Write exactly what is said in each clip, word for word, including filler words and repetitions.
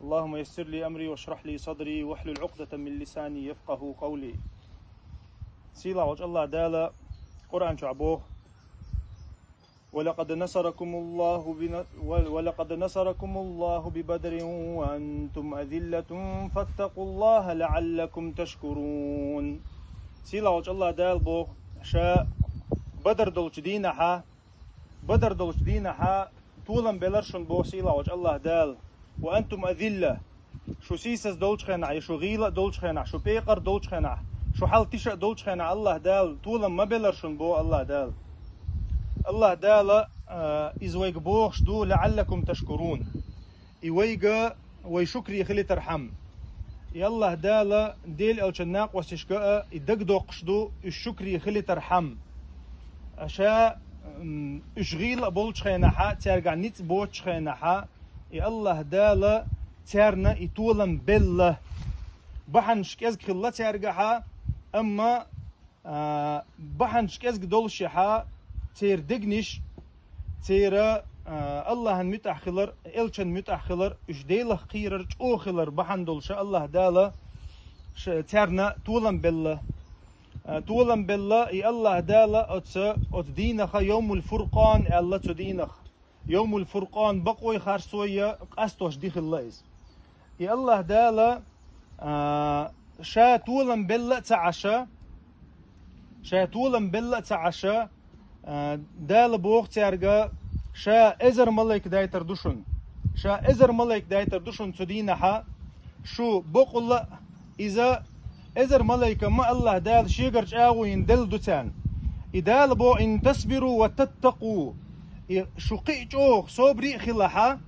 اللهم يسر لي أمري واشرح لي صدري واحلل عقدة من لساني يفقهوا قولي. Сийлахь волчу АллахӀ Дала Къуръан чохь боху: «ولقد نصركم الله بن-، ولقد نصركم الله ببدر وأنتم أذلة فاتقوا الله لعلكم تشكرون». Сийлахь волчу АллахӀ Дала боху: «Ша Бадар долчу дийнахьа, Бадар долчу дийнахьа толам белара шуна», боху сийлахь волчу АллахӀ Дала. «Ва антум азилла». Шу сийсаз долчу хенахь, я шу гӀийла а долчу хенахь, шу пекъар долчу хенахь, шу хьал тиша а долчу хенахь АллахӀ Дала толам ма белара шуна, боху АллахӀ Дала. АллахӀ Дала, а, иза вайга бохуш ду: «لعلكم تشكرون». И вайга, вай шукри хилийтархьама. И АллахӀ Дала Делан элчан накъосташка а и дагадоккхуш ду, уьш шукри хилийтархьама. Аша, м, уьш гӀийла а болчу хенахьа, цаьргахь ницкъ боцучу хенахьа, и АллахӀ Дала царна и толам белла. Бахьанаш кӀезиг хилла цаьргахьа, амма, а, бахьанаш кӀезиг долушехьа, церан дегнаш, церан, а, АллахӀан муьтӀахь хилар, элчан муьтӀахь хилар, уьш Делах кхерар чӀогӀа хилар бахьана долуша АллахӀ Дала ш-, царна толам белла. А, толам белла, и АллахӀ Дала оцу, оцу дийнахьа Йовмул Фуркъан аьлла цу дийнах. Йовмул Фуркъан бакъой харцой я къастош ди хилла иза. И АллахӀ Дала, а, ша толам белла а ца Ӏаша, ша толам белла а ца Ӏаша, а, Дала боху цаьрга: «Ша эзар малайк дайтар ду шуна. Ша эзар малайк дайтар ду шуна цу дийнахьа. Шу бокъула а, иза эзар малайка ма АллахӀ Дала шегара чӀагӀо йина делла ду царна». И Дала боху: «Ин тасбиру ва таттакъу». И шу кхин а чӀогӀа собаре а хилахьа,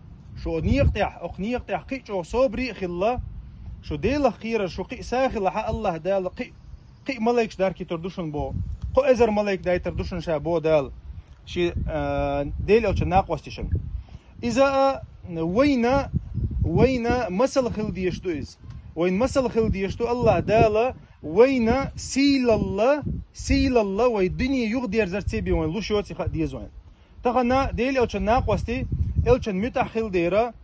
шу некъа тӀехь, окху некъа тӀехь кхин а чӀогӀа собаре а хилла, шу Делах кхерар шу кхин а са хилахьа, АллахӀ Дала кхин а, кхин а малайкаш даркийтар ду шуна боху. Кхо эзар малайк дайтар ду шуна ша боху Дала. Ши, а, Делан элчан накъосташна. Иза а вайна, вайна масал хила дезаш ду иза. Вайна масал хила дезаш ду АллахӀ Дала, вайна сийлалла, сийлалла вай дуьне юхадерзарца бен вайн луш йоций хаа деза вайн. Тахана Делан элчан накъостий, элчан муьтӀахь хила дера,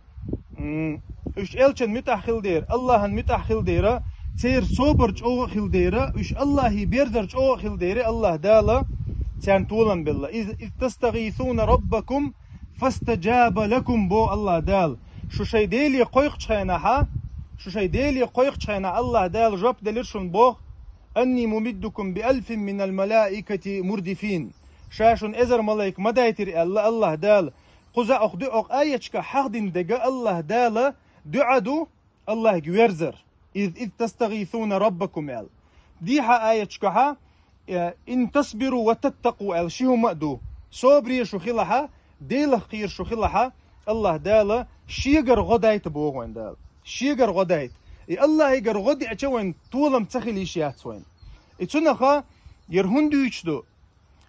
м, уьш элчан муьтӀахь хила дера, АллахӀан муьтӀахь хила дера, церан собар чӀогӀа а хила дера, уьш АллахӀе берзар чӀогӀа а хила дера, АллахӀ Дала царна толам белла. Из, из тастагӀисуна раббакум фастаджаба лакум, боху АллахӀ Дала. Шу шайн Деле кхойкхучу хенахьа, шу шайн Деле кхойкхучу хенахь АллахӀ Дала жоп делира шуна боху: «Анни мумиддукум би алфин минал малаикати мурдифин». Ша шуна эзар малайк ма дайтира аьлла АллахӀ Дала. Кхуза окху дуьхьа окху аяташка хьахдина дега АллахӀ Дала дуьа ду, АллахӀга верзар. «Из, из тастагӀисуна раббакум», аьлла. Дехьа аяташкахьа, э, «Ин тасбиру ва таттакъу», аьлла, ши хӀума а ду. Собаре шу хилахьа, Делах кхера шу хилахьа, АллахӀ Дала шегара гӀо дайта боху вайн Дала. Шегара гӀо дайта. И АллахӀигара гӀо деача вайн толам ца хила йиш яц вайн. И цунаха яра хӀунда дуьйцуш ду?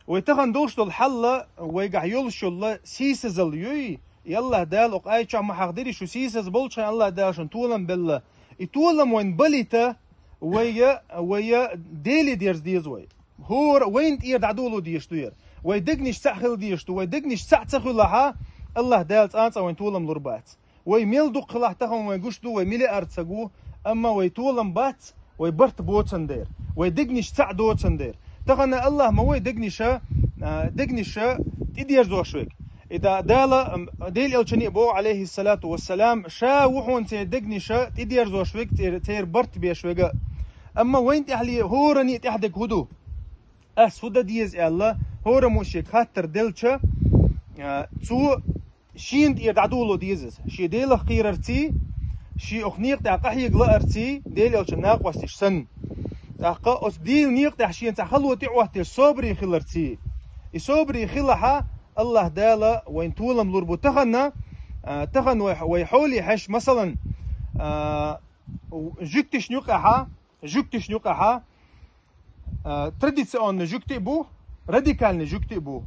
Вай тахана долуш долу хьалла, вайгахь йолуш йолла сийсазалла юй, и АллахӀ Дала окху аятчохь ма хьахдирий, шу сийсаз болчхьан АллахӀ Дала шуна толам белла. И толам вайн балита, вайя, вайя Деле дерза деза вай. ХӀора вайна тӀера дӀадоло дезаш ду яра. Вай дегнаш цхьаъ хила дезаш ду, вай дегнаш цхьаъ ца хуьлахьа, АллахӀ Дала цкъа а вайн толам лур бац. Вай мел дукха хилахь тахана вайн гуш ду, вай миллиард ца гу, амма вай толам бац, вай барт боцан дера. Вай дегнаш цхьаъ доцан дера. Тахана АллахӀ ма вай дегнаша, а, дегнаша тӀедерзош вег. И да-, Дала, ам, Делан элчане а боху, алейхиссалату вассалам, ша ву хьуна церан дегнаша тӀедерзош вег, цер-, церан барт беш вега. Амма вайн тӀехьле хӀоране а тӀехь дерг хӀу ду? Ас хӀу дан деза аьлла, хӀораммо шега хаттар делча, а, цо шена тӀера дӀадоло деза иза. Шен Делах кхерарций, шен окху некъа тӀехь къахьега лаарций, Делан элчан накъосташ санна. ТӀаккха оцу дийла некъа тӀехь шена цхьа хало тӀеӀоттеш собаре хиларций. И собаре хилахьа, АллахӀ Дала вайн толам лур бу тахана, а, тахана вай, вай хьоле хьаьжча, масалан, а, жуьгташна юкъахьа, жуьгташна юкъахьа, а, традиционный жуьгти а бу, радикальный жуьгти а бу.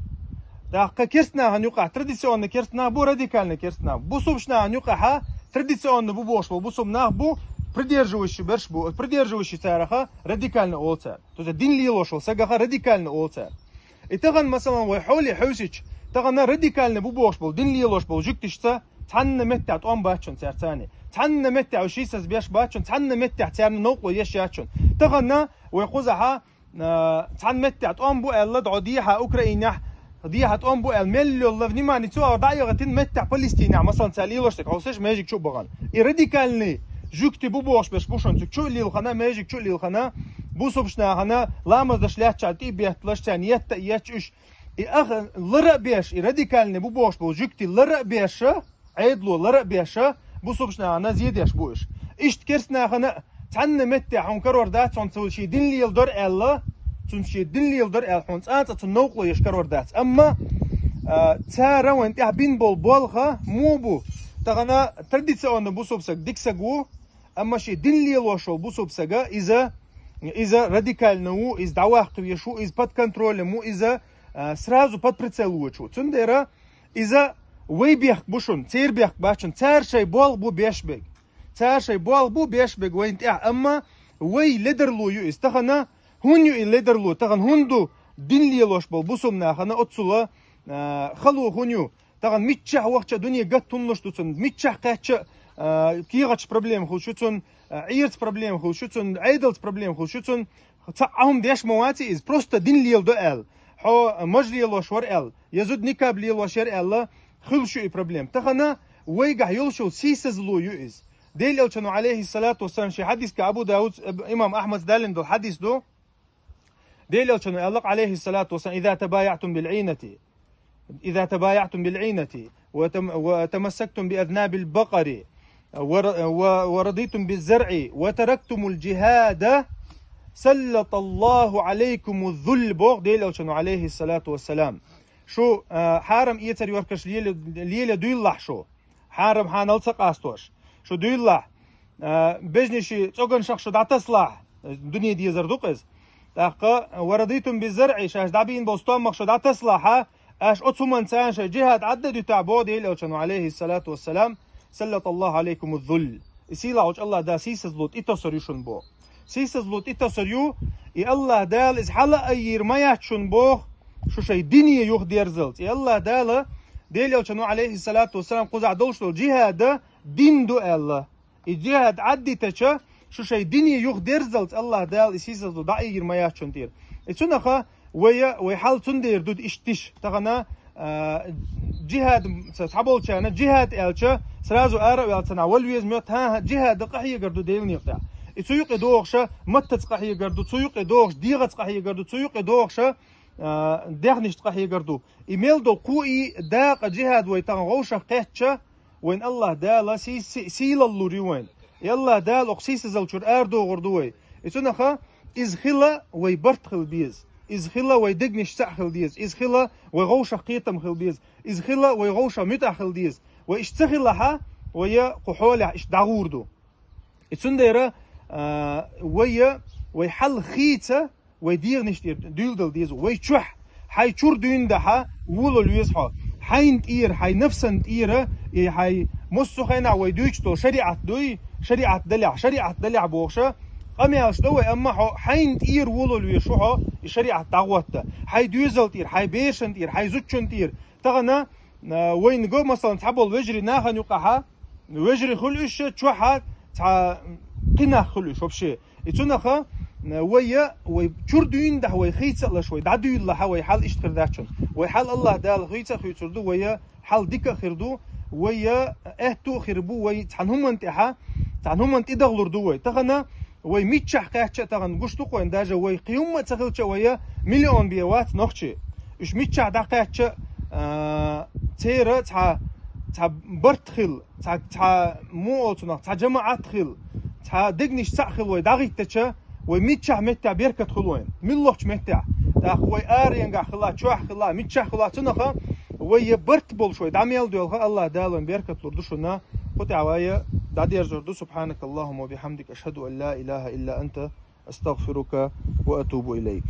ТӀаккха керста нахана юкъахь традиционный керста нах бу, радикальный керста нах бу. Бусулбачу нахана юкъахьа традиционный бу бохуш болу бусулба нах бу, придерживающий берш бу. Придерживающий цараха радикальный олу цара. То есть дин лелош волу сагаха радикальный олу цара. И тахана, масалан, вай хьоле хьевсича, тахана радикальный бу бохуш болу, дин лелош болу жуьгташца Цхьанна меттехь тӀом бац шуна цаьрца. Цхьанна меттехь уьш сийсаз беш бац шуна, цхьанна меттехь царна новкъарло еш яц шуна. Тахана вай кхузахь, а, цхьана меттехь тӀом бу аьлла, дӀо дехьа Украинехь, дехьа тӀом бу аьлла, мел йолла внимание цу агӀор дӀа а яхийтина меттехь Палестинехь, масалан, цара лелош дерг, хьовсийша, межиг чу а бахана. И радикальный жуьгти бу бохуш берш бу шуна, цу чу а лилхина, межиг чу а лилхина, бусалба нахана ламаз деш лаьттачарна тӀе а бетталуш, царна етта а етташ уьш. И ах лар а беш, и радикальный бу бохуш болу жуьгти лар а беш, Ӏедало лар а беш, бусалба нахана зе деш бу уьш. Иштта керста нахана а цхьанна меттехь хьуна карор дац, хьуна цо шен дин леладора аьлла, цунна шен дин леладора аьлла, хьуна цкъа а цунна новкъарло еш карор дац. Амма, а, цара вайна тӀехь бина болу болх муха бу? Тахана традиционно бусалба саг дика саг ву, амма шен дин лелош волу бусалба саг, иза, иза радикально ву, иза дӀаваккха везаш ву, иза под контролем ву, иза, а, сразу под прицел воьдуш ву. Цундела иза вай бехк бу шуна, церан бехк бац шуна, цара шайн болх бу беш берг. Цара шайн болх бу беш берг вайна тӀехь, амма вай ледарло ю иза. Тахана хӀунда ю и ледарло? Тахана хӀунда ду дин лелош болу бусалба нахана оццула, а, хало хӀунда ю? Тахана миччахь вахча а дуьне гатта хӀунда луш ду цунна? Миччахь кхаьчча а, а, кехаташ проблема хуьлуш ю цунна, а, Ӏерца проблема хуьлуш ю цунна, Ӏедалца проблема хуьлуш ю цунна. Цхьа а хӀума деш ма вац иза, просто дин леладо аьлла, хьо маж лелош вара аьлла, я зуда никаб лелош яра аьлла, хуьлуш ю и проблема. Тахана вайгахь йолуш йолу сийсазло ю иза. Делан Элчано, алейхиссалату вассалам, шен хьадисга, Абу Дауд, имам Ахмад далийна долу хьадис ду. Делан Элчано аьлла, алейхиссалату вассалам: «إذا تبايعتم بالعينة، إذا تبايعتم بالعينة، وتم-، وتمسكتم بأذناب البقر، ور-، و-، ورضيتم بالزرع، وتركتم الجهاد، سلط الله عليكم الذل», — боху Делан Элчано, алейхиссалату вассалам. Шу, а, хьарам эцар йохкаш леле-, леле дуьйлалахь шу, хьарам хьанал ца къастош. Шу дуьйлалахь, а, бежнаший цӀоганшах шу дӀатасалахь, дуьне дезар ду-кх иза. ТӀаккха, «ورضيتم بالزرع», шаьш дӀабийна болу стоммах шу дӀатасалахь, аш оцу хӀуманца шайн джихад Ӏадда дуьтахь, боху Делан Элчано, алейхиссалату вассалам, «سلط الله عليكم الذل». И сийлахьчу Аллах Дала сийсазло тӀетосур ю шуна боху. Сийсазло тӀетосур ю, и Аллах Дала иза хьала а айийр ма яц шуна боху, шу шайн дине юхадерзалц. И Аллах Дала, Делан Элчано, алейхиссалату вассалам, кхузахь долуш долу джихад дин ду аьлла. И джихад Ӏаддитача, шу шайн дине юхадерзалц Аллах Дала и сийсазло дӀа а айийр ма яц шуна тӀера. И цунаха вай, вай хьал цундела ду иштта тиша. Тахана, а, джихад, ца-, цхьаболчарна джихад аьлча, сразу ара а ваьлла царна вала веза моьтту, хӀан-хӀа, джихад къахьегар ду Делан некъа тӀехь. И цу юкъе догӀуша маттаца къахьегар ду, цу юкъе догӀуш дегӀаца къахьегар ду, цу юкъе догӀуша, а, дегӀнашца къахьегар ду. И мел долу кху и дакъа джихад вай тахана вовшах кхеттача, вайн Аллах Дала сий-, сий-, сийлалла лур ю вайн. И Аллах Дала окху сийсазалла чуьра арадогӀур ду вай. И цунаха иза хила вай барт хила беза. Иза хила вай дегнаш цхьаъ хила деза. Иза хила вай гӀовшах кхетам хила беза. Иза хила вай гӀовшах муьтӀахь хила деза. Вай иштта ца хилахь, вай кху хьолехь иштта дӀагӀур ду. И цундела, а, вай, вай хьал хийца, вай дегӀнаш тӀера дуьйладала деза. Вай чохь, хьайн чуьра дуьйна дахьа, волавала веза хьо. Хьайна тӀера, хьайн нафсан тӀера, и хьайн массо а хенахь вай дуьйцуш долу шариӀат дуй, шариӀат далехь, шариӀат далехь бохуша, къамелаш до вай, амма хьо хьайна тӀера волавала веза шу хьо, и шариӀат дӀагӀотта. Хьайн доьзал тӀера, хьайн берашан тӀера, хьайн зудчун тӀера. Тахана, а, вайна го, масалан, цхьаболу вежарий нахана юкъахьа, вежарий хуьлу уьш, чохьа цхьа кхин нах хуьлу уьш вообще. И цунаха, а, вай, вай чуьра дуьйна дахьа вай хийца а лаш, вай дӀадуьйлалахьа, вай хьал иштта хир дац шуна. Вай хьал Аллах Дала хийца а хуьйцур ду, вай хьал дика а хир ду, вай аьтту а хир бу, вай цхьана хӀуманна тӀехьа, цхьана хӀуманна тӀедахлур ду вай. Тахана вай миччахь кхаьчча а тахана гуш ду-кх вайн, даже вай кхин хӀумма а ца хилча а вай миллион бен вац нохчий. Уьш миччахь дӀакхаьчча а, а, церан цхьа, цхьа барт хила, цхьа, цхьа муха олу цунах, цхьа жамаӀат хила, цхьа дегнаш цхьаъ хила вай дӀагӀиттача, вай миччахь меттехь беркат хуьлу вайн, муьлххачу меттехь. ТӀаккха вай аренгахь хила, чохь хила, миччахь хила, цунаха вай я барт болуш вай дӀа мел доьлху, Аллах Дала вайн беркат лур ду шуна, кху тӀехь вай дӀадерзор ду. سبحانك اللهم وبحمدك، أشهد أن لا إله إلا أنت، أستغفرك وأتوب إليك.